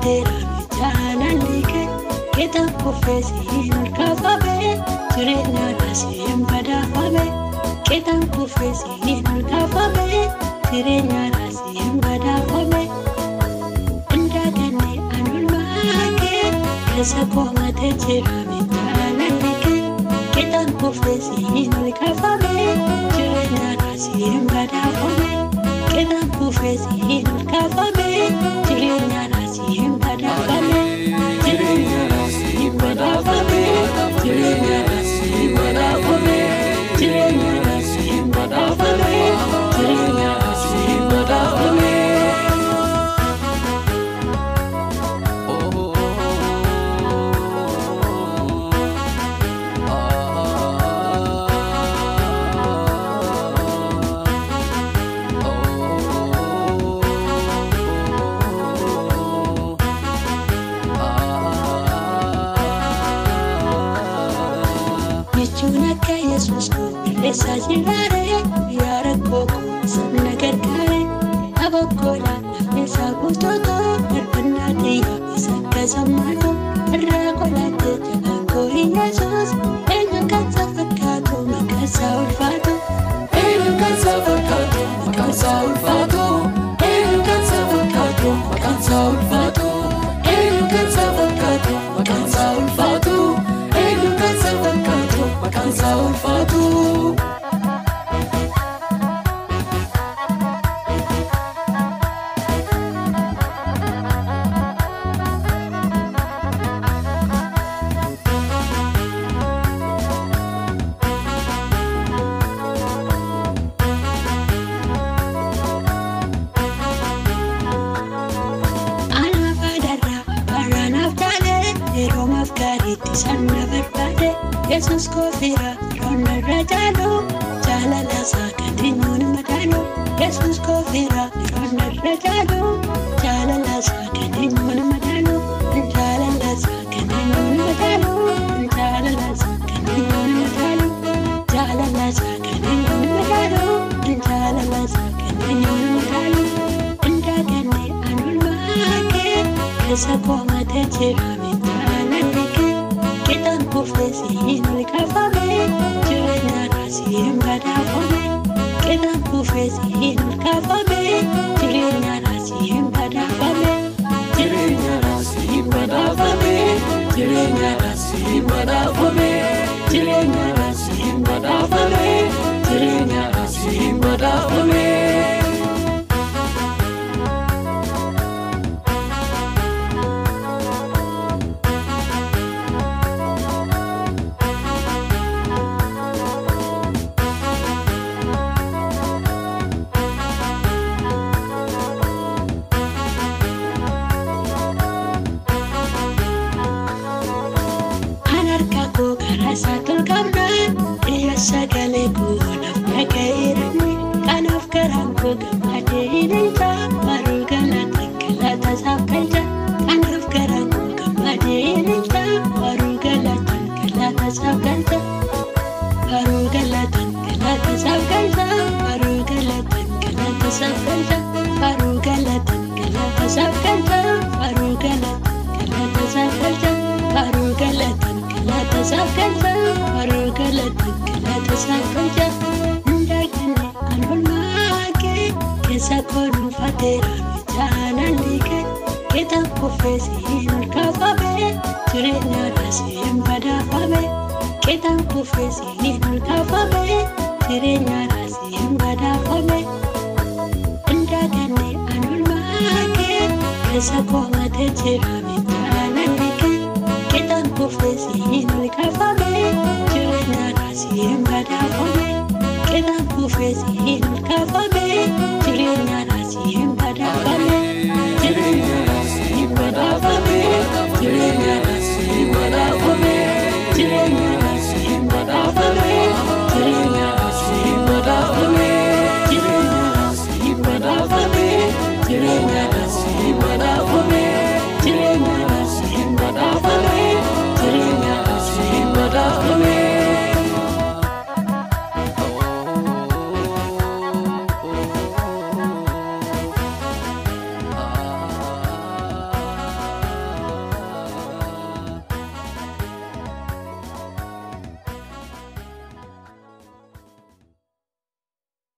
dhuunfateera jaalalli kee qixaan kuffee siin ol kaafame jireenya siin badhaafame qixaan kuffee siin ol kaafame jireenya siin badhaafame. Indaganne anulmaa kee keessa koomatee jira jaalalli kee qixaan kuffee siin ol kaafame jireenya siin badhaafame. Qixaan kuffee siin ol kaafame jireenya siin badhaafame Jireenya siin badhaafame jireenya siin badhaafame jireenya siin badhaafame jireenya siin badhaafame. Jechuun akka Yesuus koo qilleessa jiraare yaa rakkoo koo sana gargaare abokkoodha lafni isaa guutuutu darbannaa xiyyaa isa akka sammaatu irraa qolaatee jala koo Yesuus eenyu kan isa fakkaatu maqaan isaa ulfaatu. Eenyu kan isa fakkaatu maqaan isaa ulfaatu eenyu kan isa fakkaatu maqaan isaa ulfaatu eenyu kan isa fakkaatu maqaan isaa ulfaatu eenyu kan isa fakkaatu maqaan isaa ulfaatu. Alaabaa darraa barraanaaf taane yeroo maaf gaariitti sanna barbaade Yesuus koofira roonna irra caalu jaalala isaa kan eenyuun madaalu Yesuus koofira roonna irra caalu jaalala isaa kan eenyuun madaalu jaalala isaa kan eenyuun madaalu jaalala isaa kan eenyuun madaalu jaalala isaa kan eenyuun madaalu jaalala isaa kan eenyuun madaalu. Indaganne anulmaa kee keessa koomatee jira jaalalli kee qixaan kuffee siin ol kaafame jireenya siin badhaafame qixaan kuffee siin ol kaafame jireenya siin badhaafame. Jireenya siin badhaafame jireenya siin badhaafame jireenya siin badhaafame jireenya siin badhaafame. An harka koo karaa isaatti ol qabna dhiyya sagalee koo naaf dhaga'eerani kanaaf garaan koo gammadee ililcha baruu galata galata isaaf galcha kanaaf garaan koo gammadee ililcha baruu galata galata isaaf galcha baruu galata galata isaaf galcha baruu galata galata isaaf galcha baruu galata galata isaaf galcha baruu galata galata isaaf galcha baruu galata galata isaaf galcha baruu galata galata isaaf galcha Indaganne anulmaa kee keessa koo dhuunfateera jaalalli kee qixaan kuffee siin ol kaafame jireenya siin badhaafame qixaan kuffee siin ol kaafame jireenya siin badhaafame. Indaganne anulmaa kee keessa koomatee jira jaalalli kee qixaan kuffee siin ol kaafame jireenya siin badhaafame qixaan kuffee siin ol kaafame jireenya siin